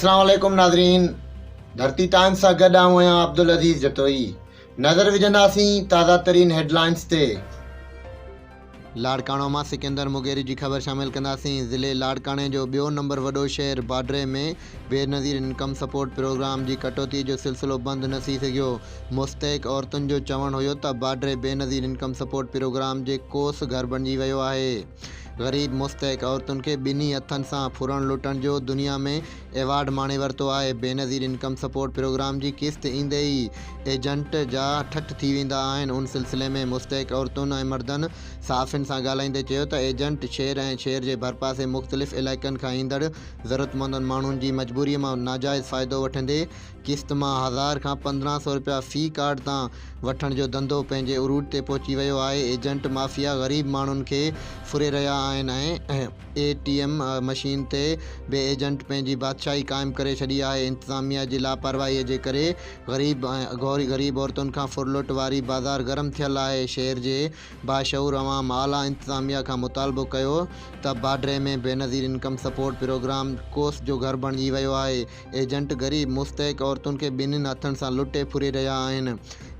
السلام عليڪم ناظرين ڌرتي ٽائمز سان گڏ آئون آهيان عبدالعزيز جتوئي نظر وجهنداسين تازه ترين هيڊلائنز تي. لاڙڪاڻو مان سڪندر مغيري جي خبر شامل ڪنداسين ضلعي لاڙڪاڻي جو ٻيو نمبر وڏو شهر باڊري ۾ بينظير انڪم سپورٽ پروگرام جي ڪٽوتي جو سلسلو بند نه ٿي سگهيو مستحق عورتن جو چوڻ هيو ته باڊري بينظير انڪم سپورٽ پروگرام جي ڪوس گهر بڻجي ويو آهي غريب مستحق عورتن کي ٻنهي هٿن سان ڦرڻ لٽڻ جو دنيا ۾ ايوارڊ ماڻي ورتو آهي. بينظير انڪم سپورٽ پروگرام جي قسط ايندي ئي ايجنٽ جا ٺٺ ٿي ويندا آهن. ان سلسلي ۾ مستحق عورتن ۽ مردن صحافين سان ڳالهائيندي چيو ته ايجنٽ شهر ۽ شهر جي ڀرپاسي مختلف علائقن کان ايندڙ ضرورتمندن ماڻهن جي مجبوري مان ناجائز فائدو وٺندي قسط مان هزار کان 15 سو رپيا في ڪارڊ تان وٺڻ جو ڌنڌو پنهنجي عروج تي پهچي ويو آهي، ايجنٽ مافيا غريب ماڻهن کي ڦري رهيا آهن ۽ اي ٽي ايم مشين تي به ايجنٽ پنهنجي بادشاهي قائم ڪري ڇڏي آهي، انتظاميا جي لاپرواهي جي ڪري غريب ۽ غريب عورتن کان ڦرلٽ واري بازار گرم ٿيل آهي، شهر جي باشعور عوام اعليٰ انتظاميا کان مطالبو ڪيو ته باڊري ۾ بينظير انڪم سپورٽ پروگرام ڪوس جو گهر بڻجي ويو آهي، ايجنٽ غريب مستحق عورتن کي ٻنهين هٿن سان لٽي ڦري رهيا آهن،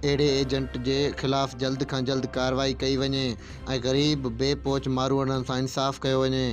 اهڙي ايجنٽ جي خلاف جلد کان جلد ڪارروائي ڪئي وڃي ۽ غريب بي پهچ ماروئڙن سان انصاف ڪيو وڃي.